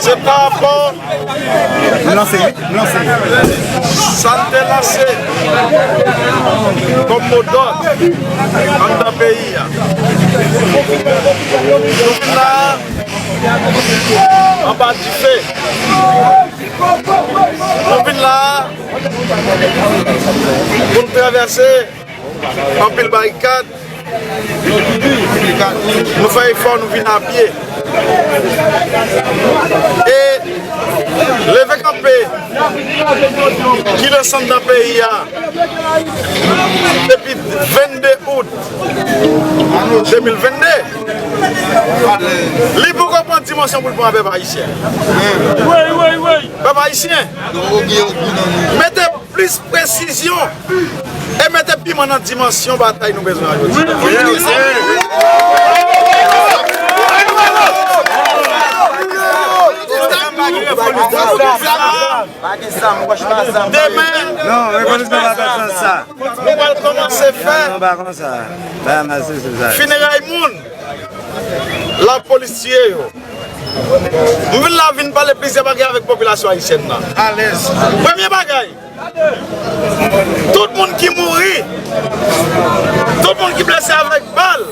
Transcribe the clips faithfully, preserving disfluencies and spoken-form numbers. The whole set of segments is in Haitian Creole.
Se pa rapò. M lanse, wi. M lanse. Sa n te lanse kòm modòd anndan peyi a. Nou vin la a, anba dife. Nou vin la a pou n travèse anpil barikad. Nou fè efò, nou vin a pye. E leve kanpe ki desann nan peyi a depi vennde out de mil vennde, li poko pran dimansyon pou l pran pèp ayisyen. Pèp ayisyen, mete plis presizyon e mete piman nan dimansyon batay nou bezwen an jodi. Demen, nou pral kòmanse fè fineray moun lapolis tiye yo. M vin la vin pale plizyè bagay avèk popilasyon ayisyèn nan. Premye bagay, tout moun ki mouri, tout moun ki blese avèk bal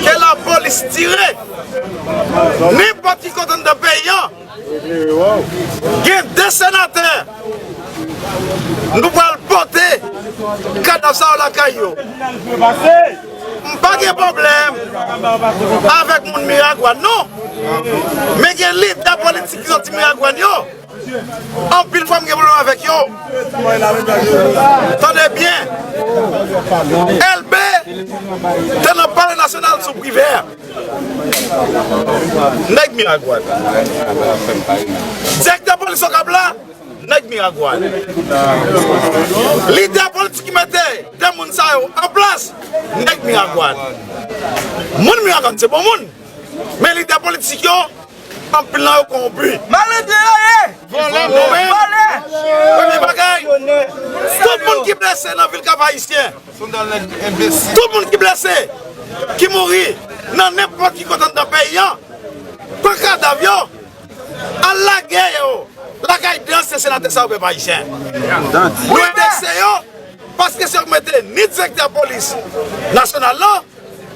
ke lapolis tire nenpòt ki kote anndan peyi an, gen de senatè nou pral pote kadav sa yo lakay yo. M pa gen pwoblèm avèk moun Miragwàn non. Men gen lidè politik ki soti Miragwàn yo. Anpil fwa m gen pwoblèm avèk yo. Tande byen. Èlbe te nan Palè Nasyonal sou Privè. Nèg Miragwàn. Direktè polis Okap la, nèg Miragwàn. Lidè politik ki mete de moun sa yo an plas, nèg Miragwàn. Moun Miragwàn se bon moun. Men lidè politik yo, anpil nan yo kowonpi. Malandren yo ye! Vòlè! Vòlè! Premye bagay, tout moun ki blese nan vil Kap Ayisyen, tout moun ki blese, ki mouri nan nenpòt ki kote anndan peyi an, pran kadav yo, al lage yo lakay de ansyen senatè sa yo, pèp ayisyen. Nou endekse yo, paske se yo k mete ni direktè polis nasyonal lan,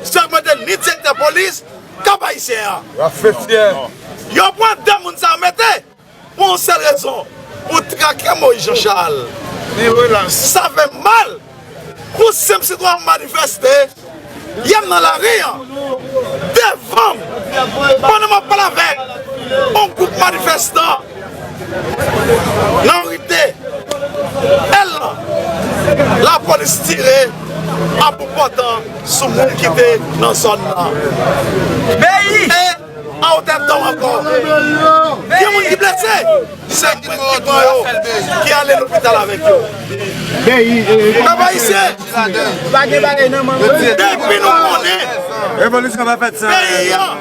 se yo k mete ni direktè polis Kap Ayisyen an. Yo pran de moun sa yo mete pou yon sèl rezon, pou trake Moïse Jean Charles. Sa fè m mal pou senp sitwayen manifeste. Yè m nan lari an, devan m, pandan m ap pale avèk yon gwoup manifestan nan ri de èl lan, lapolis tire a bout pòtan sou moun ki te nan zòn nan. Peyi! E a otè dòm ankò. Gen moun ki blese. Se ki pran yo, ki ale lopital avèk yo. Pèp ayisyen, depi nou konnen peyi an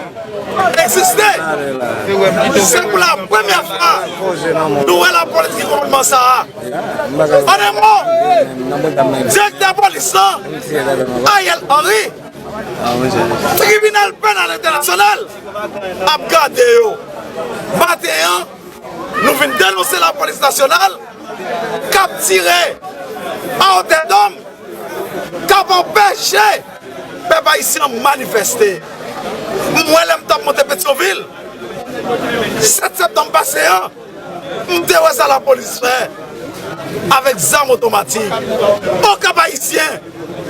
egziste, se pou la premyè fwa nou wè lapolis ki konpòtman sa a. An de mo, direktè polis lan, Ariel Henry, Tribinal Penal Entènasyonal ap gade yo. Maten an, nou vin denonse lapolis nasyonal k ap tire a otè dòm, k ap anpeche pèp ayisyen an manifeste. M wè lè m t ap monte Petyonvil, sèt septanm pase an, m te wè sa lapolis fè avèk zam otomatik. Okap ayisyen,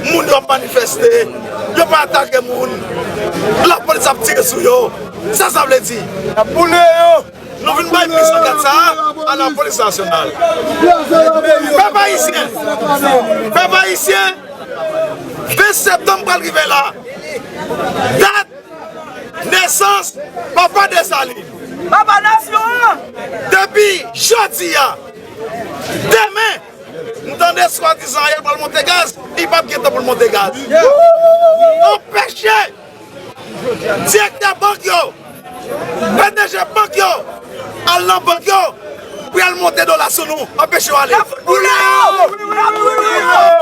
moun yo ap manifeste, yo pa atake moun, lapolis ap tire sou yo. Sa sa vle di? Y ap boule yo! Nou vin bay plis ankat sa a lapolis nasyonal. Pèp ayisyen, pèp ayisyen, ven septanm pral rive la. Dat nesans Papa Desalin. Papa nasyon an! Depi jodi a, demen, m tande swadizan Ariel pral monte gaz, li p ap gen tan pou l monte gaz. Anpeche direktè bank yo, P D G bank yo, al nan bank yo, pou y al monte dola sou nou, anpeche yo ale.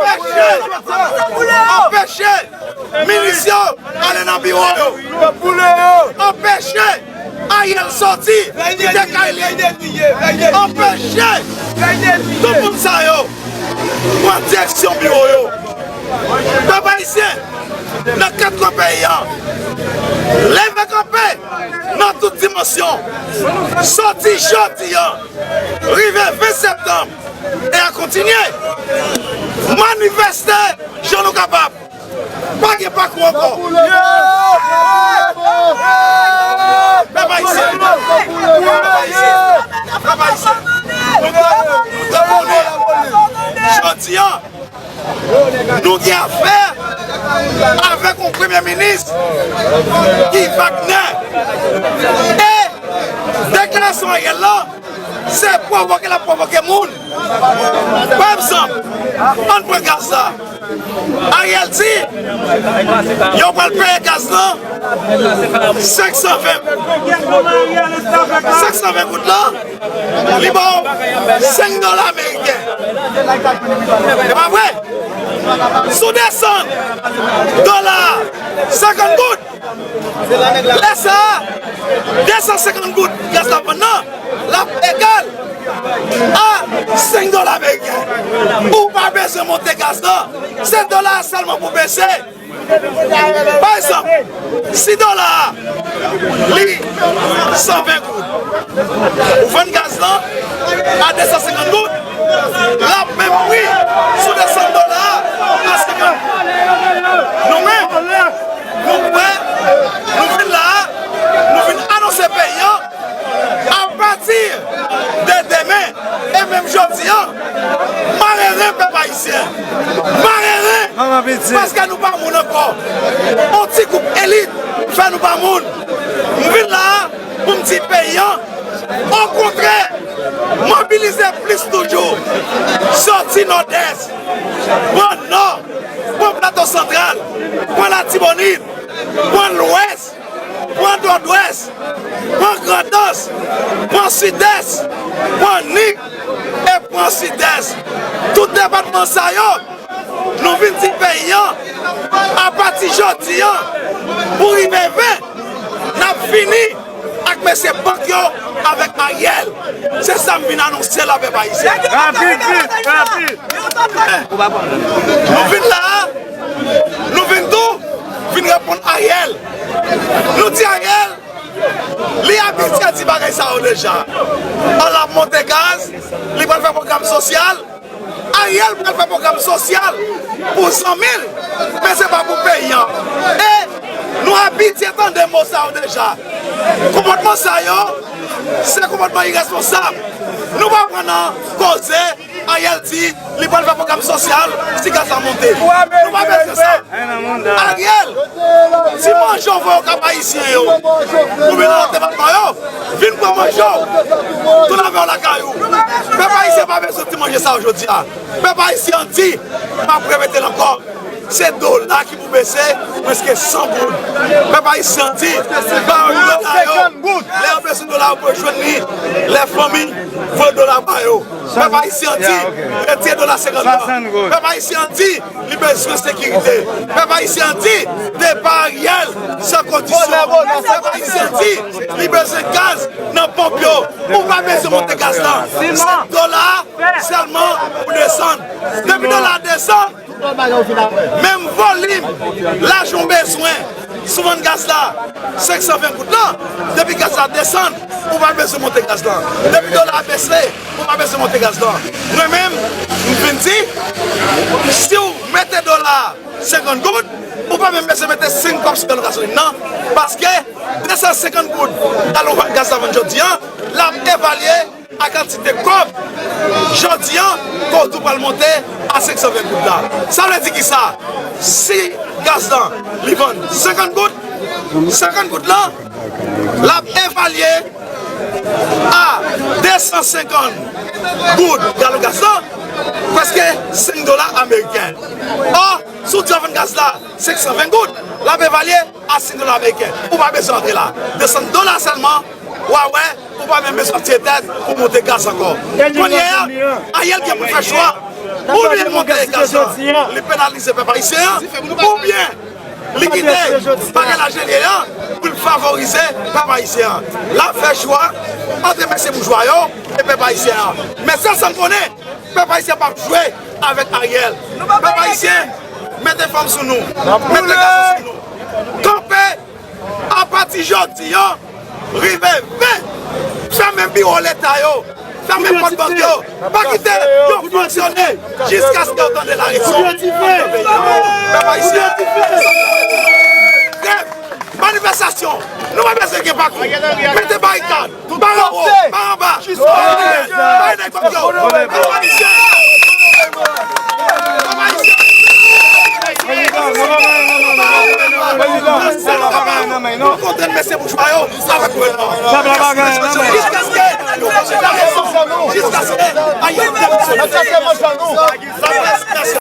Anpeche, anpeche milis yo ale nan biwo yo. Ariel sòti, kite kay li, anpeche tout moun sa yo pran direksyon biwo yo. Pèp ayisyen, nan kat kwen peyi a, leve kanpe nan tout dimansyon. Sòti jodi a, rive ven septanm, e a kontinye. Manifeste jan nou kapab. Pa gen pakou ankò. Pèp ayisyen, pèp ayisyen, pèp ayisyen, nou ta, nou ta konnen, jodi a, nou gen afè avèk yon premye minis ki Wagner. E deklarasyon Ariel la, se pwovoke l ap pwovoke moun. Pa egzanp, ann pran gaz la. Ariel di, yo pral peye gaz lan senk san ven. Senk san ven goud lan, li ba w senk dola ameriken. Se pa vre? Si w desann dola a senkant goud, lè sa a, de san senkant goud gaz la vann nan, l ap egal a senk dola ameriken. Ou pa bezwen monte gaz lan, se dola a sèlman pou bese. Pa egzanp, si dola a, li san ven goud, ou vann gaz lan a de san senkant goud, l ap menm pri sou de san dola a a senkant goud. Nou menm, nou prè, nou vin la a, nou vin anonse peyi an, apati de demen, e menm jodi a, mare ren pèp ayisyen. Mare ren! Paske nou pa moun ankò. On ti gwoup elit fè nou pa moun. M vin la a pou m di peyi an, okontrè, mobilize plis toujou. Sòti Nòdès, pran Nò, pran Plato Santral, pran Latibonit, pran Lwès, pran Nòdwès, pran Grandans, pran Sidès, pran Nik e pran Sidès. Tout depatman sa yo, nou vin di peyi an, apati jodi an, pou rive ven, n ap fini ak mesye bank yo avèk Ariel. Se sa m vin anonse la, pèp ayisyen. Rapid, vit, rapid. Nou vin la a, nou vin tou, vin reponn Ariel. Nou di Ariel, li abitye di bagay sa yo deja. An l ap monte gaz, li pral fè pwogram sosyal. Ariel pral fè pwogram sosyal pou zanmi l, men se pa pou peyi an. E nou abitye tande mo sa yo deja. Konpòtman sa yo, se konpòtman iresponsab. Nou pa pran nan koze Ariel di li pral fè pwogram sosyal si gaz la monte. Nou pa bezwen sa. Ariel, ti manje w voye Kap Ayisyen yo, oubyen nan lòt depatman yo, vin pran manje w, tounen avè w lakay ou. Pèp ayisyen pa bezwen ti manje sa yo jodi a. Pèp ayisyen an di, m ap repete l ankò, se dola ki pou bese prèske san goud. Pèp ayisyen an di, ba yo dola yo, lè yo bezwen dola yo pou yo jwenn li, lè fanmi voye dola ba yo. Pèp ayisyen an di, retire dola senkant lan. Pèp ayisyen an di, li bezwen sekirite. Pèp ayisyen an di, depa Ariel san kondisyon. Pèp ayisyen an di, li bezwen gaz nan ponp yo. Ou pa bezwen monte gaz lan. Se dola a sèlman pou desann. Depi dola a desann, menm volim lajan w bezwen sou vann gaz la, senk san ven goud lan, depi gaz la desann, ou pa bezwen monte gaz lan. Depi dola a bese, ou pa bezwen monte gaz lan. Mwen menm, m vin di, si w mete dola a senkant goud, ou pa menm bezwen mete senk kòb sou galon gasolin nan, paske de san senkant goud galon gaz la vann jodi an, l ap evalye a kantite kòb jodi an, ke w tou pral monte a senk san ven goud la. Sa vle di kisa? Si gaz lan, li vann senkant goud, senkant goud lan, l ap evalye a de san senkant goud galon gaz lan, prèske senk dola ameriken. Ò, si w di w ap vann gaz la senk san ven goud, l ap evalye a senk dola ameriken. Ou pa bezwen antre la. Desann dola sèlman, w a wè, ou pa menm bezwen tire tèt pou monte gaz ankò. Kounye a, Ariel gen pou l fè chwa. Oubyen l monte gaz lan, li penalize pèp ayisyen an, oubyen Li kite bagay la je l ye an pou l favorize pèp ayisyen an. L ap fè chwa ant mesye boujwa yo e pèp ayisyen an. Men sèl sa m konnen, pèp ayisyen p ap jwe avèk Ariel. Pèp ayisyen, mete fanm sou nou, mete gason sou nou. Kanpe apati jodi an, rive ven, fèmen biwo leta yo, fèmen pòt bank yo, pa kite yo fonksyone jiskaske yo tande larepons. Pèp ayisyen, grèv, manifestasyon, nou pa bezwen gen pakou. Mete barikad, pa anwo, pa anba, pa anlè, pa nèg bank yo, pèp ayisyen. Pèp ayisyen. Prezidan, prezidan, prezidan, prezidan, prezidan. Nou kontan mesye boujwa yo avèk gouvènman. Pèp la pa gen anyen nan men. Jiskaske nou vanje larepons, jiskaske Ariel demisyone.